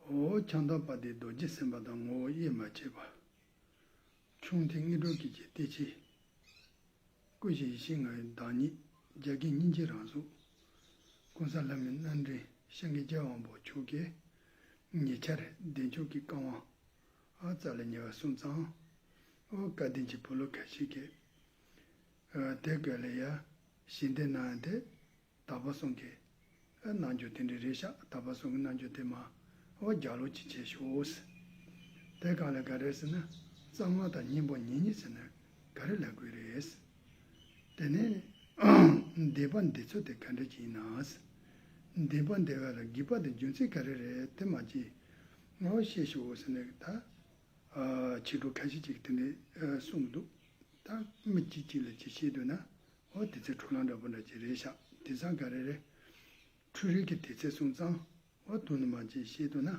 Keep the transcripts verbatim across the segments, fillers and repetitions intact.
འོ་ཕྱག་མདའ་དཔལ་ལྡན་རྡོ་རྗེ་སེམས་དཔའ་དང་། ངོ་བོ་དབྱེར་མ་ཕྱེད་པ། ཁྱུང་མཐིང་དངོས་གྲུབ་ཀྱི་རྗེ་བདེ་ཆེན། སྐུ་བཞི་ཡེ་ཤེས་ལྔ་ཡི་བདག་ཉིད་རྒྱ་རྒན་སྙིང་རྗེ་རང་གཟུགས། གོང་ས་ལྷ་མིའི་རྣམ་འདྲེན་ཤཱཀྱའི་རྒྱལ་དབང་པོ་མཆོག་གིས་ཉེ་ཆར་བདེ་མཆོག་གི་བཀའ་དབང་ཨ་རྩ་ལ་ཉེ་བ་གསུངས་ཙང་། འོ་བཀའ་བདེན་གྱི་བུ་ལོ་ཁ་ཤས་ཀྱིས་དེ་སྐབས་ལ་ཡ་ཞལ་འདེབས་གནང་ཡ་དེ། དག་པ་གསུམ་གྱི་རྣལ་འབྱོར་དེ་འདྲ་རེད་ཤག་དག་པ་གསུམ་གྱི་རྣལ་འབྱོར་དེ་མ་འོ་རྒྱག་ལོག་ཅིག་བྱས་ཤོག་དེ་གང་ལ་ག་རེ་ཟེར་ན། རྩ་སྔགས་དང་གཉེན་པོ་གཉེན་ཉེ་ཟེར་ན་ག་རེ་ལབ་དགོས་རེད། དེ་ནས་བཟླས་པ་བཟླས་ཚུལ་དེ་ག་འདྲ་ཅིག་ཡིན་ན། བཟླས་པ་བཟླས་པ་ལ་དགོས་པ་དང་རྒྱུ་མཚན་ག་རེ་རེད་དེ་མ་ཅིག་འོ་བཤད་ཤོག་ཟེར་ནས་ད། ཨ་ཆོས་གྲོགས་ཁ་ཤས་ཅིག་དེ་འདྲ་གསུངས་འདུག་ད་མི་གཅིག་གཅིག་ལ་ཅིག་བཤད་འདུག་ན། འོ་དེ་ཚེ་འཕྲོ་ལམ་འདྲ་པོ་འདྲ་ཅིག་རེད་ཤག་དེང་སང་ག་རེ་རེད། འཕྲུལ་རིག་གི་དུས་ཚོད་སོང་ཙང་འོ་དུ་ནི་མ་ཅིག་བཤད་འདུག་ན།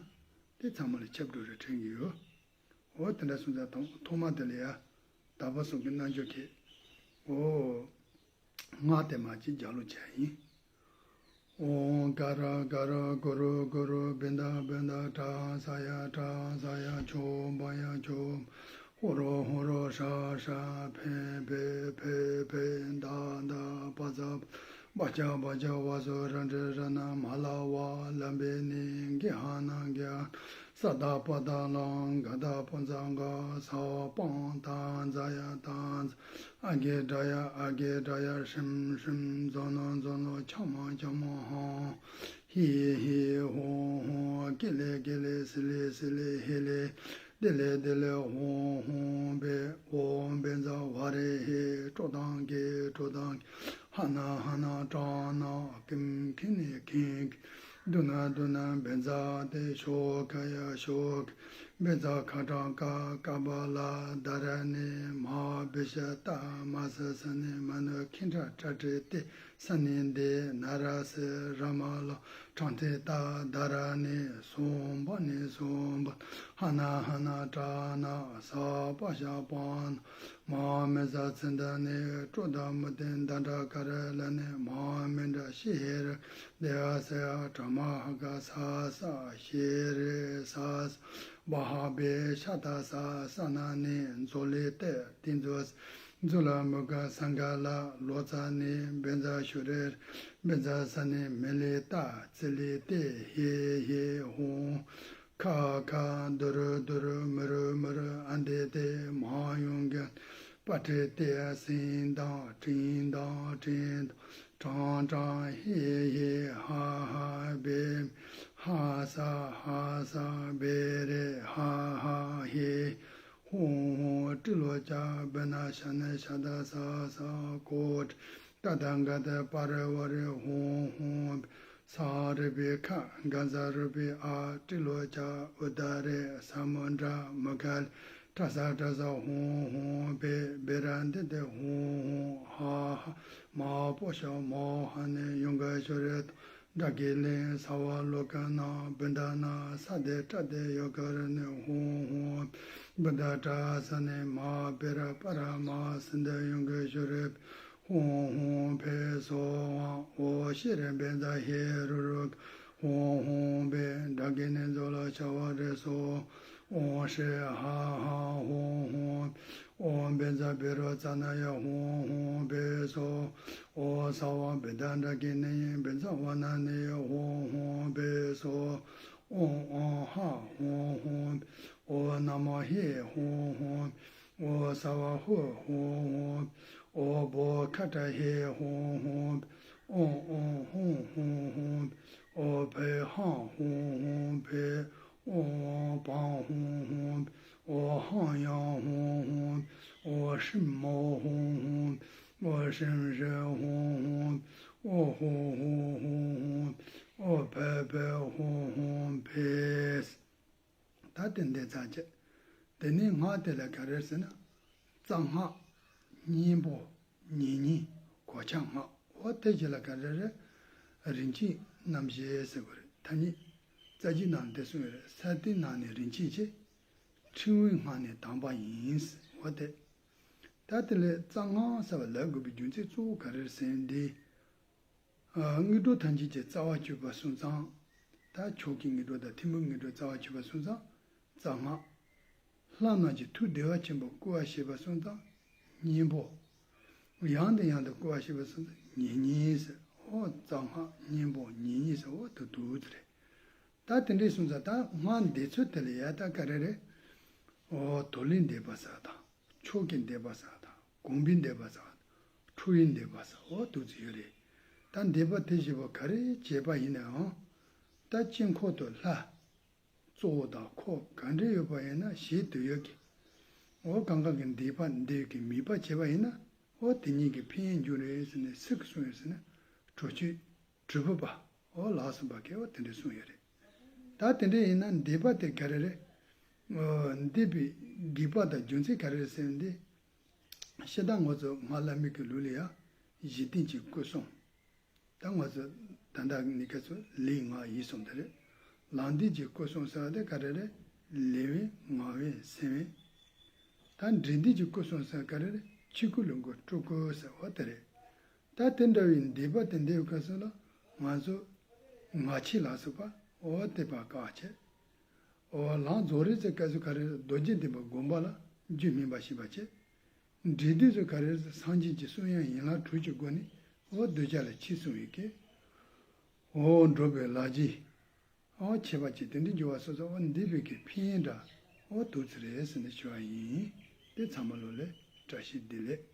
དེ་ཚང་མ་ལ་ཁྱབ་འགྲོ་རེ་དྲན་གྱི་ཡོད། འོ་དེ་འདྲ་སོང་ཙང་ཐོག་ཐོག་མ་དེ་ལ་ཡ་དག་པ་གསུམ་གྱི་རྣལ་འབྱོར་གྱི་འོ། སྔགས་དེ་མ་ཅིག་རྒྱག་ལོག་བྱས་ཡིན། ཨོཾ་ག་ར་ག་ར་གུ་རུ་གུ་རུ། བྷནྡ་བྷནྡ་ཏྲ་ས་ཡ་ཏྲ་ས་ཡ། ཆོ་བྷ་ཡ་ཆོ། ཧོ་རོ་ཧོ་རོ་ཧྲ་ཧྲ། ཕེ་ཕེ་ཕེ་ཕེ། ད་ད་པ་ཙ། བ་ཅ་བ་ཅ། བ་སོ་ར་ཏྲི་ར་ན། མ་ལ་བ། ལམ་བི་ནི། གི་ཧ་ན་གི་ཧ། ས་ད་པ་ད་ལ། ག་ད་པ་ཛ་ག། ས་བ་པ་ད་ཛ་ཡ་ད་ཛ། ཨ་གི་དྲ་ཡ་ཨ་གི་དྲ་ཡ། ཧྲིམ་ཧྲིམ། ཛོ་ན་ཛོ་ན། ཆ་མ་ཆ་མ། ཧ། ཧི་ཧི། ཧོ་ཧོ། ཀི་ལི་ཀི་ལི། སི་ལི་སི་ལི། ཧི་ལི། དི་ལི་དི་ལི། ཧོ་ཧོ་བེ། ཨོཾ་བཛྲ་ཝཱ་རེ་ཧི། ཀྲོ་ཏང་གི་ཀྲོ་ཏང་གི། ཧ་ན་ཧ་ན། ཀྲ་ན། ཀིམ་ཀི་ནི་ཀིང་ཀི། དུ་ན་དུ་ན། བཛྲ་ཏེ་ཤོ་ཁ་ཡ་ཤོ་ཁ། བཛྲ་ཁ་ཏྲ་ཀ། ཀ་པ་ལ། དྷ་ར་ནི། མ་བི་ཤ་ཏ། མ་ས་ས་ནི། མ་ནུ་ཁི་ཏྲ་ཏྲ་ཏྲི་ཏི། ས་ནི་འདི། ན་ར་སི། ར་མ་ལ། ཁྲང་ཏི་ཏ། དྷ་ར་ནི། སོ་བ་ནི། སོ་བ། ཧ་ན་ཧ་ན། ཀྲ་ན། ས་པ་ཤ་པ་ན། མ་མི་ས་ཚི་ད་ནི། ཀྲོ་ད་མུ་ཏི། ད་དྲ་ཀ་ར་ལ་ནི། མ་མི་དྲ་ཤི་ཧེ་ར། དེ་ཨ་སེ་ཨ། ཀྲ་མ་ཧ་ག་ས་ས། ཤེ་རེ་ས་ས། བ་ཧ་བེ་ཤ་ད་ས། ས་ན་ནི། ཛོ་ལི་ཏེ། ཏི་ཛོ་ས། ཛུ་ལ་མུ་ག་སང་ག་ལ། ལོ་ཙཱ་ནི། བཛྲ་ཤུ་རེ། བཛྲ་ས་ནི། མི་ལི་ཏ། ཙི་ལི་ཏེ། ཧེ་ཧེ། ཧོ། ཁ་ཁ། དུ་རུ་དུ་རུ། མུ་རུ་མུ་རུ། ཨ་འདི་དེ། མ་ཡོང་གི། པ་ཏྲི་ཏེ། སིང་དང་། ཀྲིང་དང་། ཀྲིང་དང་། ཀྲང་ཀྲང་། ཧེ་ཧེ། ཧ་ཧ། བེ། ཧ་ས། ཧ་ས། བེ་རེ། ཧ་ཧ། ཧེ། ཧོ་ཧོ། ཏྲི་ལོ་ཀྱ། བི་ན་ཤ་ནི། ཤ་ད་ས་ས། ཀོ་ཏྲི། ཏ་ད་ག་ཏ། པ་རི་ཝ་རི། ཧོ་ཧོ། ས་རི་བི་ཁ། ག་ཛ་རུ་བི་ཨ། ཏྲི་ལོ་ཀྱ། ཨུ་ད་རེ། ས་མུ་དྲ། མུ་ཁ་ལི། ཏྲ་ས་ཏྲ་ས། ཧོ་ཧོ། བེ། བེ་ར་འདི་དེ། ཧོ་ཧོ། ཧ་ཧ། མ་པོ་ཤ། མོ་ཧ་ནི། ཡུང་ག་ཤོ་རི་ཏ། དྲ་གི་ལིང་། ས་བ་ལོ་ཀ་ན། བི་ད་ན། ས་དེ་ཏྲ་དེ་ཡོ་ག་རུ་ནི། ཧོ་ཧོ། བི་ད་ཏྲ་ས་ནི། མ་བི་ར། པ་ར་མ། སི་འདི་ཡུང་ག་ཤོ་རི། ཧོ་ཧོ། ཕེ་སོ་ཝ། འོ་ཤི་རི། བི་ཛ་ཧེ་རུ་རུ། ཧོ་ཧོ་བེ། དྲ་གི་ནི་ཛོ་ལ་ཤ་བ་རི་སོ། ཨོ་ཧྲེ་ཧ་ཧ། ཧོ་ཧོ། ཨོ་བི་ཛ་བི་རོ་ཙ་ན་ཡ། ཧོ་ཧོ་བེ་སོ། ཨོ་ས་བ་བི་ད་དྲ་གི་ནི། བི་ཛ་ཝ་ན་ནི། ཧོ་ཧོ་བེ་སོ། ཨོ་ཨོ་ཧ། ཧོ་ཧོ། ཨོ་ན་མ་ཧེ། ཧོ་ཧོ། ཨོ་ས་བ་ཧུ། ཧོ་ཧོ། ཨོ་བོ་ཁ་ཏྲ་ཧེ། ཧོ་ཧོ། ཨོ་ཨོ་ཧུ། ཧོ་ཧོ། ཨོ་ཕེ་ཧ། ཧོ་ཧོ་ཕེ། ཨོ་བང་ཧོ་ཧོ། ཨོ་ཧང་ཡང་ཧོ་ཧོ། ཨོ་ཧྲིམ་མོ་ཧོ་ཧོ། ཨོ་ཧྲིམ་ཧྲེ་ཧོ་ཧོ། ཨོ་ཧོ་ཧོ་ཧོ་ཧོ། ཨོ་ཕེ་ཕེ་ཧོ་ཧོ་ཕེ། ད་དེ་འདི་ཚར་བྱས། དེ་ནས་སྔགས་དེ་ལ་ག་རེ་ཟེར་ན། རྩ་སྔགས། གཉེན་པོ། ཉེ་གཉིས། གོ་ཆ་སྔགས། འོ་དེ་བཞི་ལ་ག་རེ་རེད། རིན་ཆེན་རྣམ་བཞི་ཟེར་དགོས་རེད། ཐ་སྙད། རྩ་རྒྱུད་ནང་འདི་གསུངས་ཡོད་རེད། ས་སྟེང་ནང་ནས་རིན་ཆེན་ཆེ། ཕྲེང་བའི་སྔགས་ནི་དམ་པ་ཡིན། འོ་དེ། ད་དེ་ལས་རྩ་སྔགས་ཟེར་བ་ལབ་དགོས་པའི་རྒྱུ་མཚན་གཙོ་བོ་ག་རེ་རེད་ཟེར་ན་འདི། ཨ། དངོས་གྲུབ་ཐམས་ཅད་ཀྱི་རྩ་བ་གཅོད་པ་སོང་ཙང་། ད་མཆོག་གི་དངོས་གྲུབ་དང་ཐུན་མོང་དངོས་གྲུབ་རྩ་བ་ཆོད་པ་སོང་ཙང་རྩ་སྔགས། ལྷ་རྣམས་ཀྱི་ཐུགས་བདེ་བ་ཆེན་པོ་བསྐུལ་བ་ཞེས་པ་སོང་ཙང་སྙིང་པོ། ཡང་དང་ཡང་དུ་བསྐུལ་བ་ཞེས་པ་སོང་ཙང་ཉེ་སྙིང་ཟེར། འོ་རྩ་སྔགས་སྙིང་པོ་ཉེ་སྙིང་ཟེར། འོ་དེ་དུ་ཙི་རེད། ད་དེ་འདྲའི་སོང་ཙང་ད་སྔགས་འདི་ཚོ་དེ་ལ་ཡ་ད་ག་རེ་རེད། འོ་དོ་ལིའི་བཟླས་པ་ཟེར་དང་མཆོག་གི་བཟླས་པ་ཟེར་དང་དགོངས་པའི་བཟླས་པ་ཟེར་དང་ཁྲོ་བོའི་བཟླས་པ་ཟེར། འོ་དུ་ཙི་ཡོད་རེད། ད་བཟླས་པ་དེ་བཞི་པོ་ག་རེ་བྱས་པ་ཡིན་ནའང་ད་དཀྱིལ་འཁོར་དུ་ལྷ། གཙོ་བོ་དང་འཁོར་ག་འདྲ་ཡོད་པ་ཡིན་ན་ཞེས་དུ་ཡོད་ཀྱི། འོ་གང་གང་གི་འདུས་པ་འདི་གི་དམིགས་པ་བྱས་པ་ཡིན་ན་འོ་དེ་ཉིད་ཀྱི་ཕན་ཡོན་འབྱུང་རེད་ཟེར་ནས་སུ་གིས་གསུངས་ཡོད་ཟེར་ན། གྲུབ་ཆེན་དྲིལ་བུ་པ་འོ་ལ་སོགས་པ་གིས་འོ་དེ་འདྲ་གསུངས་ཡོད་རེད། ད་དེ་འདྲ་ཡིན་ན་འདུས་པ་དེ་ག་རེ་རེད། འོ་འདུས་པའི་དགོས་པ་དང་རྒྱུ་མཚན་ག་རེ་རེད་ཟེར་ན་འདི། ཤི་ད་ང་ཚོ་སྔགས་བླ་མེད་ཀྱི་ལུགས་ལ་ཡང་འཇིག་རྟེན་གྱི་སྐུ་གསུམ། ད་ང་ཚོ་ད་ལྟ་ནི་ཁ་ཚོ་ལུས་ངག་ཡིད་གསུམ་དེ་རེད། ལམ་འདས་ཀྱི་སྐུ་གསུམ་ཟེར་བ་དེ་ག་རེ་རེད། ལུས་དབེན་ངག་དབེན་སེམས་དབེན། ད་འབྲས་འདས་ཀྱི་སྐུ་གསུམ་ཟེར་བ་ག་རེ་རེད། ཆོས་སྐུ་ལུས་འཁོར་སྤྲུལ་སྐུ་ཟེར་བ་དེ་རེད། ད་དེ་འདྲ་བའི་འདུས་པ་དེ་འདུས་པའི་སྐབས་སུ་ལ་ང་ཚོ་ངག་ཆོས་ལ་སོགས་པ་འོ་དེ་པ་དཀའ་བ་བྱེད། འོ་ལམ་རྫོགས་རིམ་ཟེར་སྐབས་སུ་ག་རེ་རེད། རྡོ་རྗེ་གདན་པ་བསྒོམ་པ་ལ་རྒྱུད་སྨིན་པ་ཤེས་པ་བྱེད། འབྲས་འདོད་ཚོ་ག་རེ་རེད། སངས་རྒྱས་ཀྱི་གསུང་དབྱངས་ཡན་ལག་དྲུག་གི་སྒོ་ནས་འོ་གདུལ་བྱ་ལ་ཆོས་གསུང་བའི་སྐད། འོ་འགྲོ་བའི་ལག་རྗེས་འོ་ཁྱད་པར་གྱི་དེ་འདྲའི་འགྱུར་བ་སོ་སོ་འོ་འདི་བོད་ཀྱི་ཕན་ཡོན་འདྲ་འོ་དུ་ཚི་རེད་ཟེར་ནས་ཞུ་བ་ཡིན། དེ་ཚང་མ་ལོ་ལེགས་བཀྲ་ཤིས་བདེ་ལེགས།